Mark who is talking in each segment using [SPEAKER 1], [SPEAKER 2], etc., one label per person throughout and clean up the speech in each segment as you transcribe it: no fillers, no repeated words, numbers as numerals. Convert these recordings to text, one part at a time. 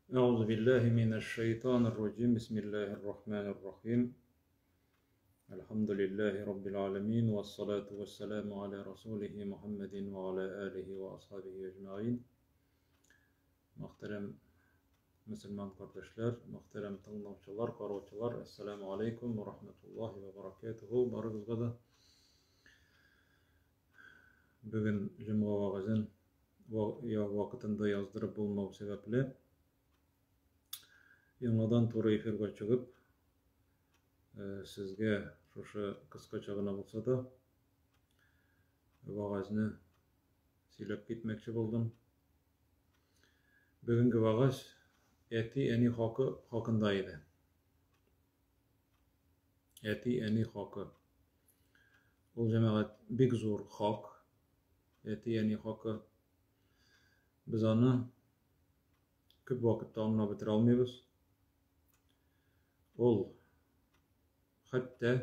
[SPEAKER 1] Әгъузу биллаһи минәш шайтанир раҗим. Бисмиллаһир рахманир рахим. Әлхәмдүлиллаһи раббил аламин вассалату вассаламу аля расулихи Мухаммадин ва аля алихи ва асхабихи әҗмәгыйн. Мөхтәрәм мөселман кардәшләр, мөхтәрәм тыңлаучылар, караучылар, әссәламу алейкум ва рахматуллаһи ва баракатуху. Барыгызга да бүген җомга вәгазен вакытында яздырып булмау сәбәпле, яңадан туры эфирга чыгып, сезгә шушы кыскача гына булса да вәгазьне сөйләп китмәкче булдым. Бүгенге вәгазь әти-әни хакы хакында иде. Әти-әни хакы. Ул җәмәгать бик зур хак. Әти-әни хакы. Без аны күп вакытта аңлап бетерә алмыйбыз. Ул хәтта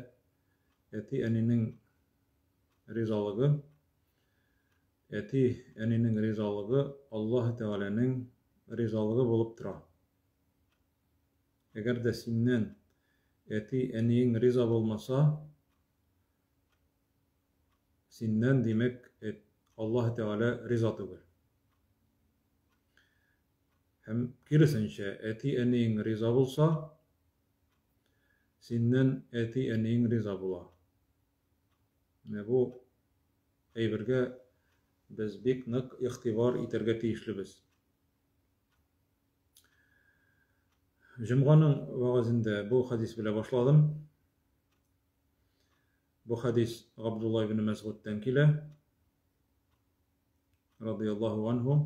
[SPEAKER 1] әти-әнинең ризалыгы, әти-әнинең ризалыгы Аллаһ Тәгаләнең ризалыгы булып тора. Әгәр дә синнән әти-әниең риза булмаса, синнән, димәк, Аллаһ Тәгалә риза түгел. Һәм киресенчә, әти-әниең риза булса, синнән әти-әниең риза була. Менә бу әйбергә без бик нык игътибар итәргә тиешлебез. Җомганың вәгазендә бу хәдис белән башладым. Бу хәдис Габдулла ибн Мәсгудтән килә. Радияллаһу анһу.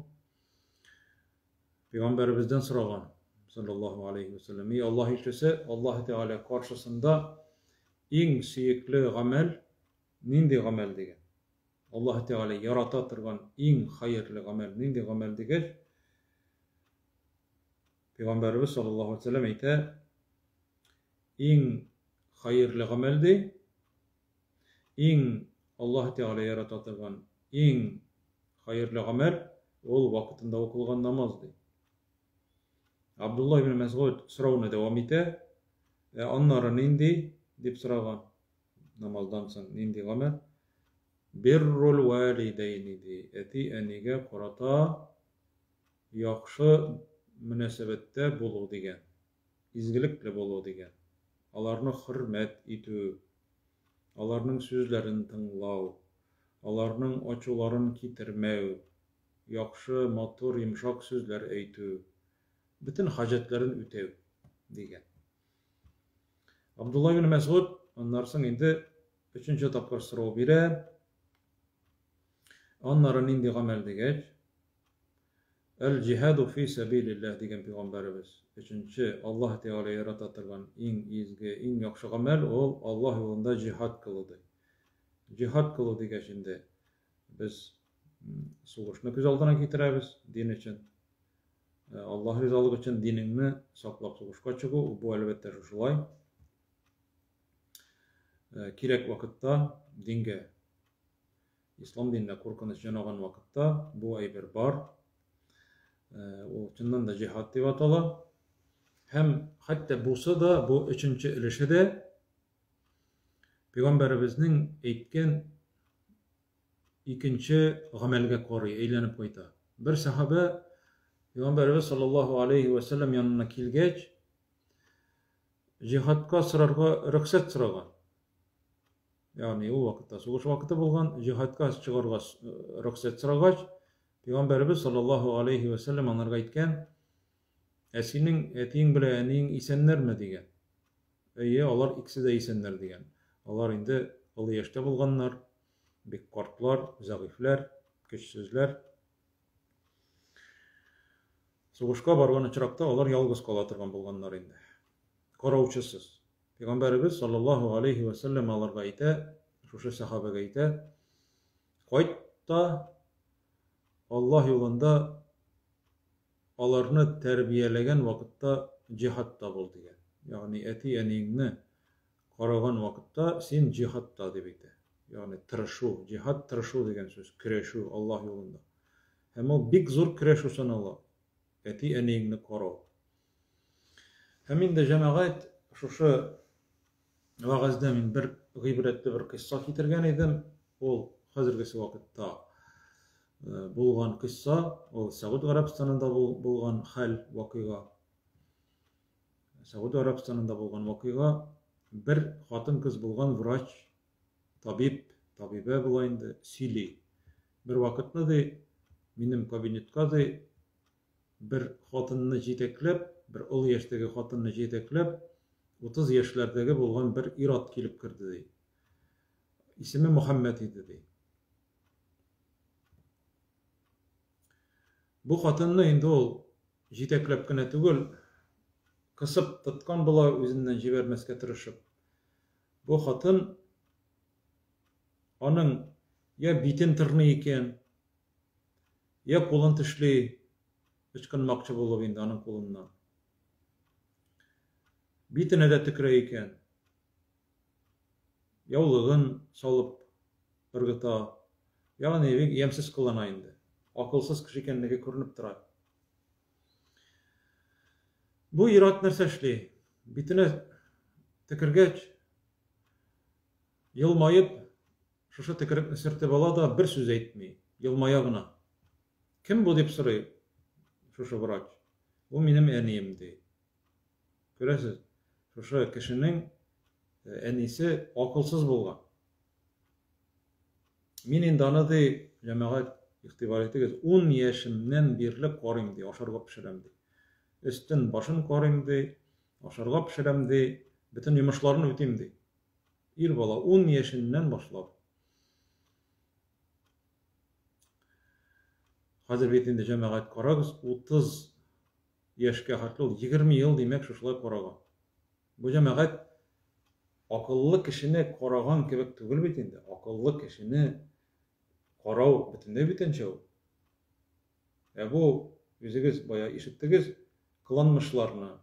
[SPEAKER 1] Пәйгамбәребездән сораган, саллаллаһу алейхи ва саллям, "Эй Аллаһ илчесе, Аллаһ Тәгалә каршысында иң сөекле гамәл нинди гамәл?" дигән. Аллаһ Тәгалә ярата торган иң хәерле гамәл нинди гамәл дигәч, Пәйгамбәребез саллаллаһу алейһи ва сәлләм әйтә, иң хәерле гамәл ди, иң Аллаһ Тәгалә ярата торган иң хәерле гамәл ул вакытында укылган намаз ди. Абдулла ибн Мәсгуд сорауны дәвам итә, ә аннары нинди дип сораган. Намаздан соң нинди гамәл? Биррул валидәйни ди, әти-әнигә карата яхшы мөнәсәбәттә булу дигән, изгелекле булу дигән, аларны хөрмәт итү, аларның сүзләрен тыңлау, аларның ачуларын китермәү, яхшы, матур, йомшак сүзләр әйтү, бөтен хаҗәтләрен үтәү дигән. Абдулла ибн Мәсгуд аннан соң инде өченче тапкыр сорау бирә. Аннары нинди гамәл дигәч, Әл-җиһаду фи сәбилилләһ дигән пәйгамбәребез. Өченче, Аллаһ Тәгалә ярата торган иң изге, иң яхшы гамәл ул Аллаһ юлында җиһад кылу ди. Җиһад кылу дигәч инде без сугышны күз алдына китерәбез дин өчен. Аллаһ ризалыгы өчен динеңне саклап сугышка чыгу, бу әлбәттә шушылай. Кирәк вакытта дингә Ислам диненә куркыныч янаган вакытта бу әйбер бар. Ул чыннан да җиһад дип атала. Һәм хәтта бусы да, бу өченче өлеше дә Пәйгамбәребезнең әйткән икенче гамәлгә карый, әйләнеп кайта. Бер сахабә Пәйгамбәребез саллаллаһу алейхи ва сәлләм янына килгәч, җиһадка сорарга рөхсәт сораган. Ягъни ул вакытта сугыш вакыты булган, җиһадка чыгарга рөхсәт сорагач, Пәйгамбәребез саллаллаһу алейхи ва сәлләм анарга әйткән: "Ә синең әтиең белән әниең исәннәрме?" дигән. Әйе, алар икесе дә исәннәр дигән. Алар инде олы яшьтә булганнар, бик картлар, зәгыйфьләр, көчсезләр. Сугышка барган очракта алар ялгыз кала торган булганнар инде. Караучысыз. Пәйгамбәребез саллаллаһу алейһи вә сәлләм аларга әйтә, шушы сәхабәгә әйтә, Кайт та Аллаһ юлында аларны тәрбияләгән вакытта җиһадта бул дигән. Ягъни әти-әниеңне караган вакытта син җиһадта дип әйтә. Ягъни тырышу, җиһад тырышу дигән сүз, көрәшү Аллаһ юлында. Һәм ул бик зур көрәшү санала. Әти-әниеңне карау. Һәм инде җәмәгать шушы вәгазьдә мин бер гыйбрәтле бер кыйсса китергән идем. Ул хәзергесе вакытта булган кыйсса, ул Сәгуд Гарәбстанында булган хәл, вакыйга. Сәгуд Гарәбстанында булган вакыйга бер хатын-кыз булган врач, табиб, табибә була инде, сөйли. Бер вакытны ди, минем кабинетка ди, бер хатынны җитәкләп, бер олы яшьтәге хатынны җитәкләп, 30 яшьләрдәге булган бер ир-ат килеп керде ди. Исеме Мөхәммәд иде ди. Бу хатынны инде ул җитәкләп кенә түгел, кысып тоткан була, үзеннән җибәрмәскә тырышып. Бу хатын аның я битен тырный икән, я кулын тешли, ычкынмакчы булып инде аның кулыннан. Битенә дә төкерә икән. Яулыгын салып ыргыта. Ягъни бик ямьсез кылана инде. Акылсыз кеше икәнлеге күренеп тора. Бу ир-ат нәрсә эшли? Битенә төкергәч, елмаеп, шушы төкерекне сөртеп ала да бер сүз әйтми, елмая гына. Кем бу дип сорый шушы врач. Бу минем әнием, ди. Күрәсез, шушы кешенең әнисе акылсыз булган. Мин инде аны ди, җәмәгать, игътибар итегез, 10 яшемнән бирле карыйм ди, ашарга пешерәм ди. Өстен башын карыйм ди, ашарга пешерәм ди, бөтен йомышларын үтим ди. Ир бала 10 яшеннән башлап. Хәзер бит инде җәмәгать карагыз, 30 яшькә хәтле ул 20 ел, димәк, шушылай караган. Бу җәмәгать акыллы кешене караган кебек түгел бит инде. Акыллы кешене карау бөтенләй бүтәнчә ул. Ә бу, үзегез бая ишеттегез, кыланмышларны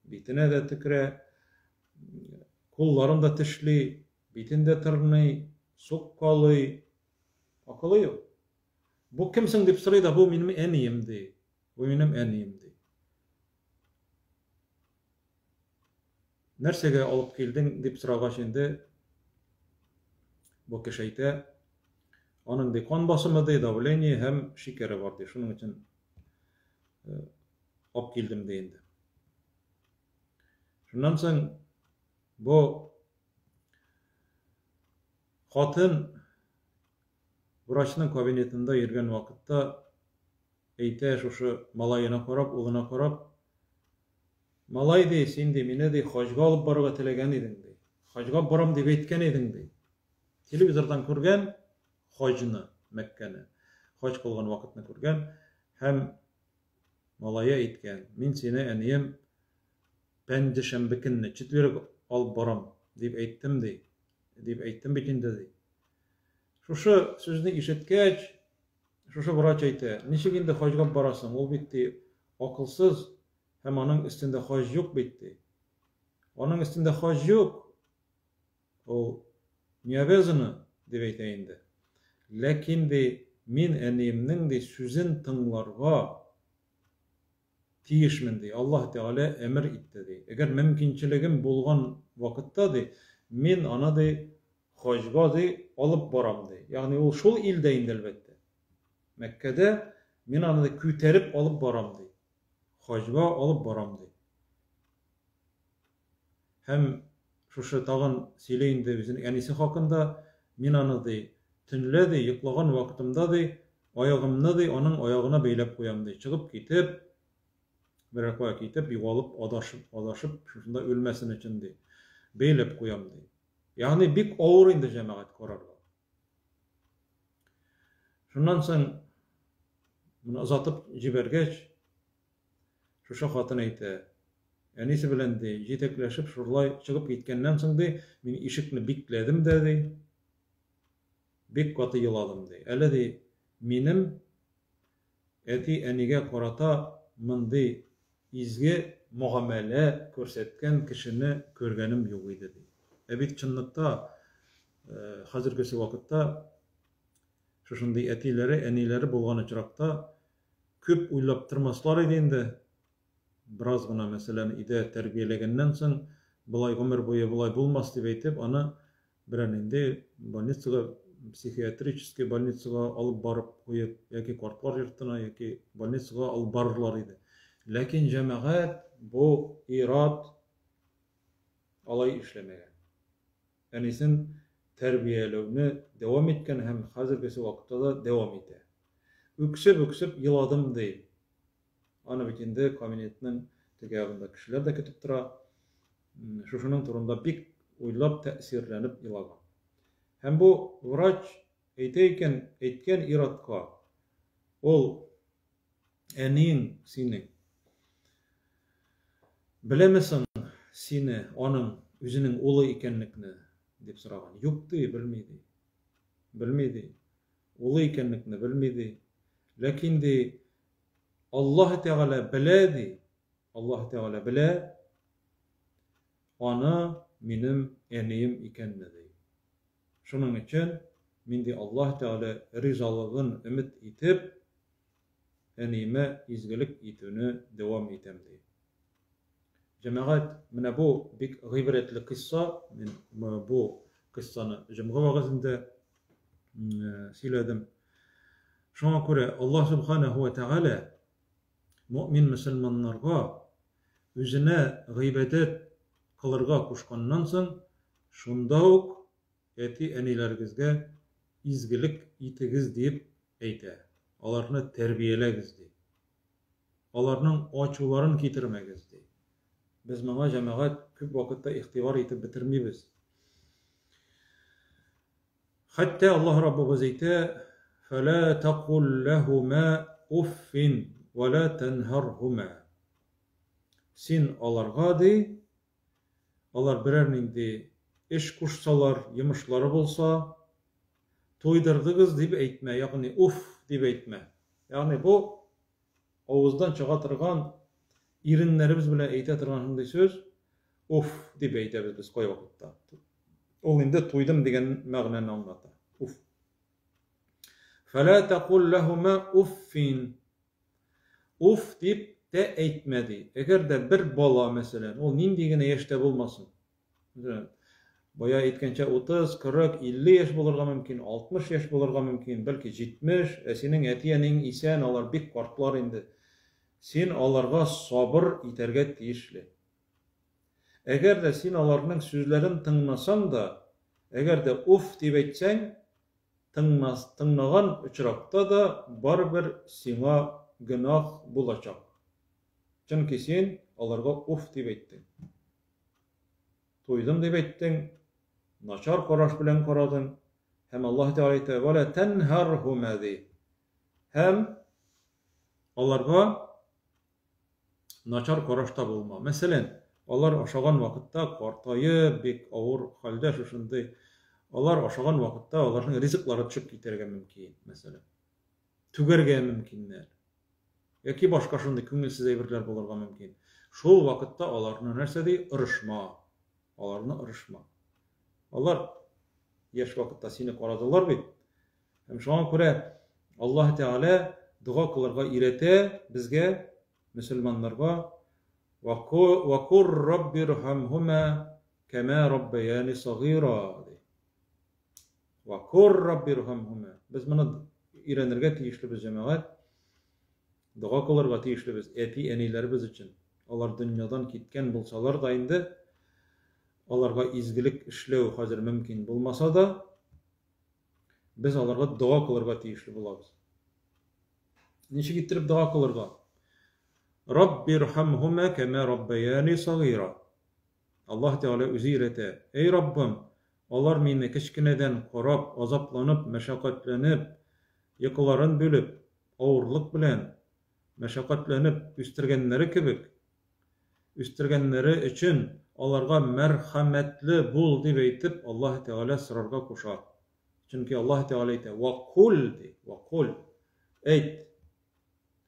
[SPEAKER 1] битенә дә төкерә, кулларын да тешли, битен дә тырный, суккалый. Акылы юк. Бу кем соң дип сорый да, бу минем әнием ди. Бу минем әнием, ди. Нәрсәгә алып килдең, дип сорагач инде, бу кеше әйтә, аның ди кан басымы ди, давление һәм шикәре бар ди. Шуның өчен алып килдем ди инде. Шуннан соң бу хатын врачның кабинетында йөргән вакытта Әйтә шушы малаена карап, улына карап, Малай, ди, син, ди, мине, ди, хаҗга алып барырга теләгән идең, ди. Хаҗга барам дип әйткән идең, ди. Телевизордан күргән хаҗны, Мәккәне, хаҗ кылган вакытны күргән һәм малае әйткән, мин сине, әнием, пәнҗешәмбе көнне, четверг алып барам, дип әйттем, ди. Дип әйттем бит инде, ди. Шушы сүзне ишеткәч, Шушы врач әйтә, ничек инде хаҗга барасың, ул бит, ди, акылсыз һәм аның өстендә хаҗ юк бит, ди. Аның өстендә хаҗ юк, ул не обязана, дип әйтә инде. Ләкин, ди, мин әниемнең, ди, сүзен тыңларга тиешмен, ди. Аллаһ Тәгалә әмер итте, ди. Әгәр мөмкинчелегем булган вакытта, ди, мин аны, ди, хаҗга, ди, алып барам, ди. Ягъни ул шул илдә инде, әлбәттә. Мәккәдә мин аны, ди, күтәреп алып барам, ди. Хаҗга алып барам, ди. Һәм шушы тагын сөйли инде үзенең әнисе хакында, мин аны, ди, төнлә, ди, йоклаган вакытымда, ди, аягымны, ди, аның аягына бәйләп куям, ди. Чыгып китеп, берәр кая китеп, югалып, адашып, адашып, шушында үлмәсен өчен, ди, бәйләп куям, ди. Ягъни бик авыр инде җәмәгать карарга. Шуннан соң моны озатып җибәргәч, шушы хатын әйтә, әнисе белән ди, җитәкләшеп шулай чыгып киткәннән соң ди, мин ишекне бикләдем дә ди, бик каты еладым ди. Әле ди, минем әти-әнигә карата мондый изге мөгамәлә күрсәткән кешене күргәнем юк иде ди. Ә бит чынлыкта хәзергесе вакытта шушындый әтиләре, әниләре булган очракта күп уйлап тормаслар иде инде. Бераз гына, мәсәлән, өйдә тәрбияләгәннән соң, болай гомер буе болай булмас дип әйтеп, аны берәр нинди больницага, психиатрический больницага алып барып куеп, яки картлар йортына, яки больницага алып барырлар иде. Ләкин җәмәгать бу ир-ат алай эшләмәгән. Әнисен тәрбияләүне дәвам иткән һәм хәзергесе вакытта да дәвам итә. Үксеп-үксеп еладым, ди. Аны бит инде кабинетның теге ягында кешеләр дә көтеп тора. Шушының турында бик уйлап, тәэсирләнеп елаган. Һәм бу врач әйтә икән, әйткән ир-атка, ул әниең синең беләме соң сине, аның үзенең улы икәнлекне, дип сораган. Юк, ди, белми, ди. Белми, ди. Улы икәнлекне белми, ди. Ләкин, ди, Аллаһ Тәгалә белә, ди. Аллаһ Тәгалә белә, аны минем әнием икәнне, ди. Шуның өчен мин, ди, Аллаһ Тәгалә ризалыгын өмет итеп, әниемә изгелек итүне дәвам итәм, ди. Җәмәгать, менә бу бик гыйбрәтле кыйсса. Мин бу кыйссаны җомга вәгазендә сөйләдем. Шуңа күрә Аллаһ Субханаһу ва Тәгалә мөэмин мөселманнарга үзенә гыйбадәт кылырга кушканнан соң, шунда ук әти-әниләрегезгә изгелек итегез диеп әйтә, аларны тәрбияләгез ди. Аларның ачуларын китермәгез ди. Без моңа, җәмәгать, күп вакытта игътибар итеп бетермибез. Хәтта Аллаһ Раббыбыз әйтә, Фәлә тәкул ләһумә уффин вә лә тәнһәрһумә. Син аларга, ди, алар берәр нинди эш кушсалар, йомышлары булса, туйдырдыгыз дип әйтмә, ягъни уф дип әйтмә. Ягъни бу авыздан чыга торган, иреннәребез белән әйтә торган шундый сүз, уф дип әйтәбез без кайвакытта. Ул инде туйдым дигән мәгънәне аңлата. Уф. Фәлә тәкул ләһумә уффин. Уф дип тә әйтмә ди. Әгәр дә бер бала, мәсәлән, ул нинди генә яшьтә булмасын. Мәсәлән, бая әйткәнчә 30, 40, 50 яшь булырга мөмкин, 60 яшь булырга мөмкин, бәлки 70, ә синең әти-әниең исән, алар бик картлар инде. Син аларга сабыр итәргә тиешле. Әгәр дә син аларның сүзләрен тыңнасаң да, әгәр дә уф дип әйтсәң, тыңнас, тыңнаган очракта да барыбер сиңа гөнаһ булачак. Чөнки син аларга уф дип әйттең. Туйдым дип әйттең, начар караш белән карадың. Һәм Аллаһ Тәгалә әйтә, "Ва ла тәнһәрһума" ди. Һәм аларга начар карашта булма. Мәсәлән, алар ашаган вакытта картаеп, бик авыр хәлдә шушындый, алар ашаган вакытта аларның ризыклары төшеп китәргә мөмкин, мәсәлән. Түгәргә мөмкиннәр. Яки башка шундый күңелсез әйберләр булырга мөмкин. Шул вакытта аларны нәрсә ди? Орышма. Аларны орышма. Алар яшь вакытта сине карадылар бит. Һәм шуңа күрә Аллаһ Тәгалә дога кылырга өйрәтә безгә, мөселманнарга, Ва кур раббирхамһума кәмә раббаяни сагыйра ди. Ва кур раббирхамһума. Без моны өйрәнергә тиешлебез, җәмәгать. Дога кылырга тиешлебез әти-әниләребез өчен. Алар дөньядан киткән булсалар да инде, аларга изгелек эшләү хәзер мөмкин булмаса да, Без аларга дога кылырга тиешле булабыз. Ничек иттереп дога кылырга? Раббирхамһума кама раббаяни сагыйра. Аллаһ Тәгалә үзе өйрәтә. Эй Раббым, алар мине кечкенәдән карап, азапланып, мәшәкатьләнеп, йокыларын бүлеп, авырлык белән мәшәкатьләнеп үстергәннәре кебек, үстергәннәре өчен аларга мәрхәмәтле бул, дип әйтеп, Аллаһ Тәгалә сорарга куша. Чөнки Аллаһ Тәгалә әйтә, Ва кул, ди, ва кул, әйт.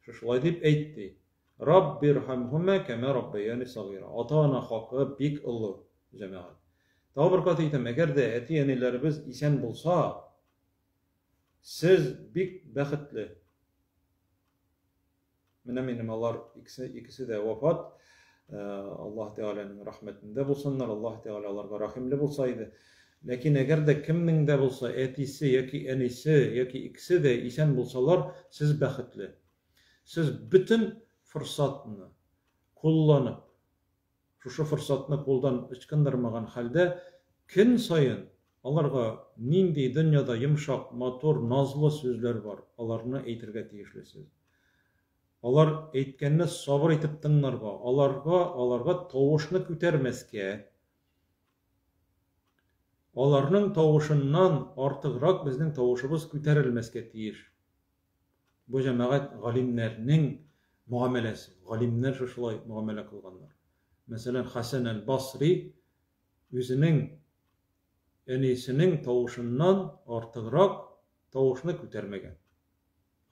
[SPEAKER 1] Шушылай дип әйт, ди. Раббирхамһума кәмә раббаяни сагыйра. Ата-ана хакы бик олы, җәмәгать. Тагы бер кат әйтәм, әгәр дә әти-әниләребез исән булса, сез бик бәхетле. Менә минем алар икесе, икесе дә вафат. Аллаһ Тәгаләнең рәхмәтендә булсыннар, Аллаһ Тәгалә аларга рәхимле булса иде. Ләкин әгәр дә кемнең дә булса әтисе яки әнисе яки икесе дә исән булсалар, сез бәхетле. Сез бөтен форсатны кулланып, шушы форсатны кулдан ычкындырмаган хәлдә, көн саен аларга нинди дөньяда йомшак, матур, назлы сүзләр бар, аларны әйтергә тиешлесез. Алар әйткәнне сабыр итеп тыңларга, аларга, аларга тавышны күтәрмәскә, аларның тавышыннан артыграк безнең тавышыбыз күтәрелмәскә тиеш. Бу җәмәгать галимнәрнең мөгамәләсе. Галимнәр шушылай мөгамәлә кылганнар. Мәсәлән, Хәсән әл-Басри үзенең әнисенең тавышыннан артыграк тавышны күтәрмәгән.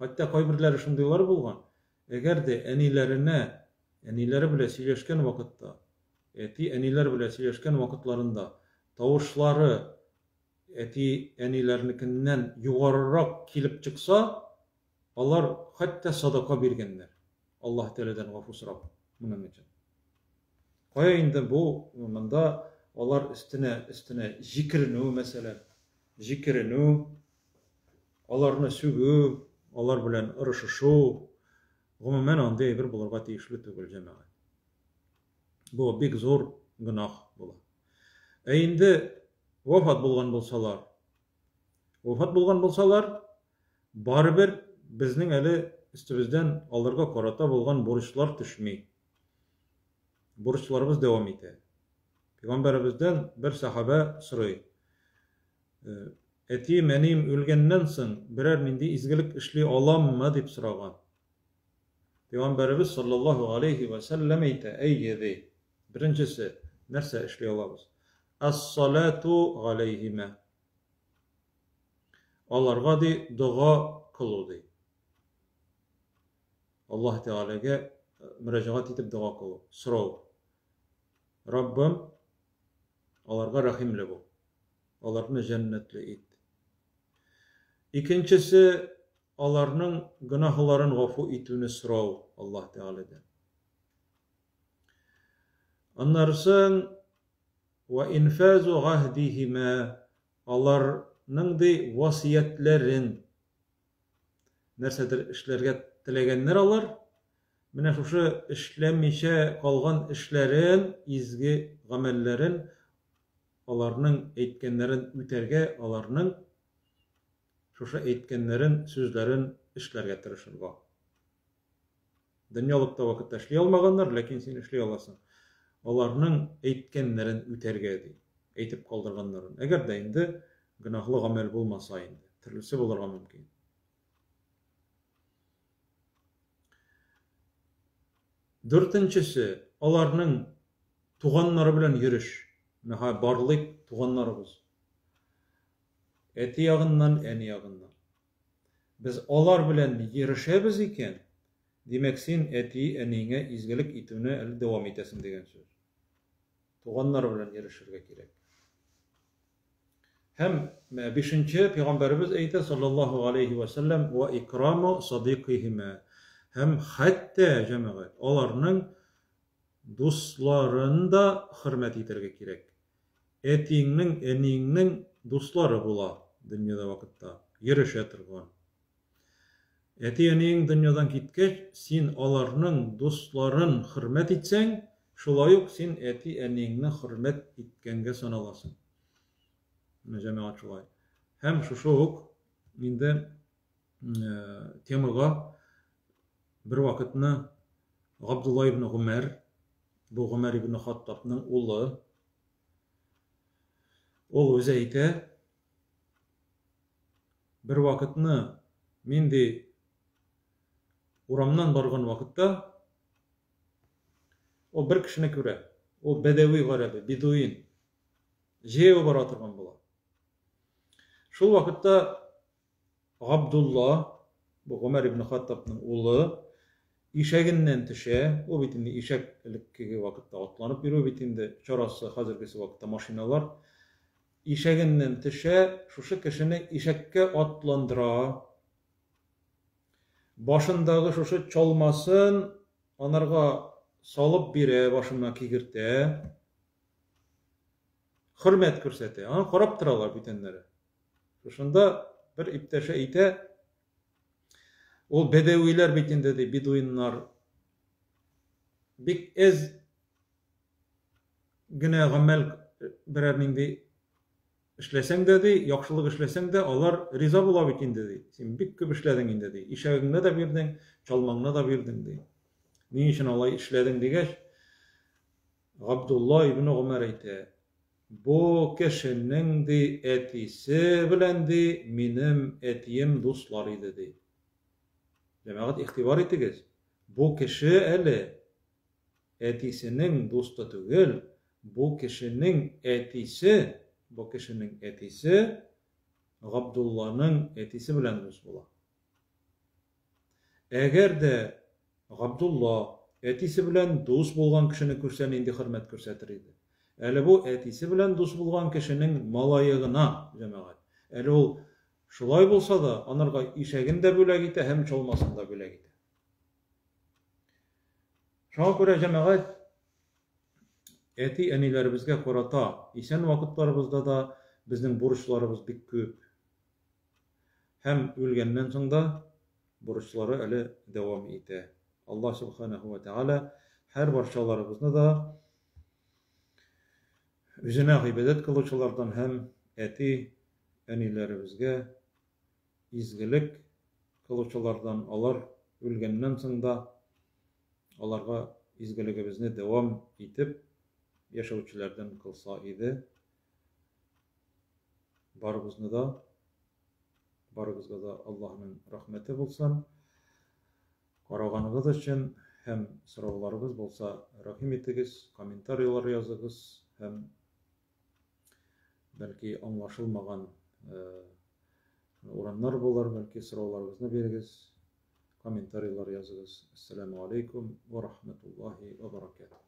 [SPEAKER 1] Хәтта кайберләре шундыйлар булган, әгәр дә әниләренә, әниләре белән сөйләшкән вакытта, әти-әниләр белән сөйләшкән вакытларында тавышлары әти-әниләрнекеннән югарырак килеп чыкса, алар хәтта садака биргәннәр, Аллаһ Тәгаләдән гафу сорап моның өчен. Кая инде бу монда алар өстенә өстенә җикеренү, мәсәлән, җикеренү, аларны сүгү, алар белән ырышышу, гомумән андый әйбер булырга тиешле түгел, җәмәгать. Бу бик зур гөнаһ була. Ә инде вафат булган булсалар, вафат булган булсалар, барыбер безнең әле өстебездән аларга карата булган бурычлар төшми. Бурычларыбыз дәвам итә. Пәйгамбәребездән бер сахаба сорый. «Э, әтием, әнием үлгәннән соң берәр нинди изгелек эшли аламмы дип сораган. Пәйгамбәребез саллаллаһу алейһи вә сәлләм әйтә, әйе, ди. Беренчесе, нәрсә эшли алабыз? Ас-салату галәйһимә. Аларга ди дога кылу ди. Аллаһ Тәгаләгә э, мөрәҗәгать итеп дога кылу, сорау. Раббым, аларга рәхимле бул. Аларны җәннәтле ит. Икенчесе, аларның гөнаһларын гафу итүне сорау Аллаһ Тәгаләдән. Аннарысын вә инфазу гаһдиһимә аларның ди васыятьләрен нәрсәдер эшләргә теләгәннәр алар. Менә шушы эшләмичә калган эшләрен, изге гамәлләрен аларның әйткәннәрен үтәргә, аларның шушы әйткәннәрен, сүзләрен эшләргә тырышырга. Дөньялыкта вакытта эшли алмаганнар, ләкин син эшли аласың. Аларның әйткәннәрен үтәргә ди, әйтеп калдырганнарын. Әгәр дә инде гөнаһлы гамәл булмаса инде, төрлесе булырга мөмкин. Дүртенчесе, аларның туганнары белән йөреш. Менә барлык туганнарыбыз. Әти ягыннан, әни ягыннан. Без алар белән йөрешәбез икән, димәк, син әти-әниеңә изгелек итүне әле дәвам итәсең дигән сүз. Туганнар белән йөрешергә кирәк. Һәм бишенче пәйгамбәребез әйтә, саллаллаһу алейхи ва сәлләм, ва икраму садикыһима. Һәм хәтта җәмәгать аларның дусларын да хөрмәт итәргә кирәк. Әтиеңнең, әниеңнең дуслары була дөньяда вакытта, йөрешә торган. Әти-әниең дөньядан киткәч, син аларның дусларын хөрмәт итсәң, шулай ук син әти-әниеңне хөрмәт иткәнгә саналасың. Менә җәмәгать шулай. Һәм шушы ук инде темага бер вакытны Габдулла ибн Гумәр, бу Гумәр ибн Хаттабның улы, ул үзе әйтә, Бер вакытны мин ди урамнан барган вакытта ул бер кешене күрә. Ул бәдәви гарәбе, бедуин. Җәяү бара торган була. Шул вакытта Габдулла, бу Гомәр ибн Хаттабның улы, ишәгеннән төшә. Ул бит инде ишәк элеккеге вакытта атланып йөрү бит инде чарасы, хәзергесе вакытта машиналар. Ишәгеннән төшә, шушы кешене ишәккә атландыра. Башындагы шушы чалмасын анарга салып бирә, башына кигертә. Хөрмәт күрсәтә. Аңа карап торалар бүтәннәре. Шушында бер иптәше әйтә, ул бәдәвиләр бит инде ди, бедуиннар. Бик әз генә гамәл берәр нинди эшләсәң дә ди, яхшылык эшләсәң дә, алар риза була бит инде ди. Син бик күп эшләдең инде ди. Ишәгеңне дә бирдең, чалмаңны да бирдең ди. Ни өчен алай эшләдең дигәч, Габдулла ибн Гомәр әйтә, Бу кешенең, ди, әтисе белән, ди, минем әтием дуслар иде, ди. Җәмәгать, игътибар итегез, бу кеше әле әтисенең дусты түгел, бу кешенең әтисе, бу кешенең әтисе Габдулланың әтисе белән дус була. Әгәр дә Габдулла әтисе белән дус булган кешене күрсә нинди хөрмәт күрсәтер иде. Әле бу әтисе белән дус булган кешенең малае гына, җәмәгать. Әле ул шулай булса да, анарга ишәген дә бүләк итә һәм чалмасын да бүләк итә. Шуңа күрә, җәмәгать, әти-әниләребезгә карата исән вакытларыбызда да безнең бурычларыбыз бик күп. Һәм үлгәннән соң да бурычлары әле дәвам итә. Аллаһ Сүбхәнәһү вә Тәгалә һәр барчаларыбызны да үзенә гыйбадәт кылучылардан һәм әти әниләребезгә изгелек кылучылардан, алар үлгәннән соң да аларга изгелегебезне дәвам итеп яшәүчеләрдән кылса иде. Барыбызны да, барыгызга да Аллаһның рәхмәте булсын. Караганыгыз өчен һәм сорауларыгыз булса, рәхим итегез, комментарийлар языгыз һәм бәлки аңлашылмаган урыннар булыр, бәлки сорауларыгызны бирегез, комментарийлар языгыз. Ассаламу алейкум ва рахматуллахи ва баракатуh.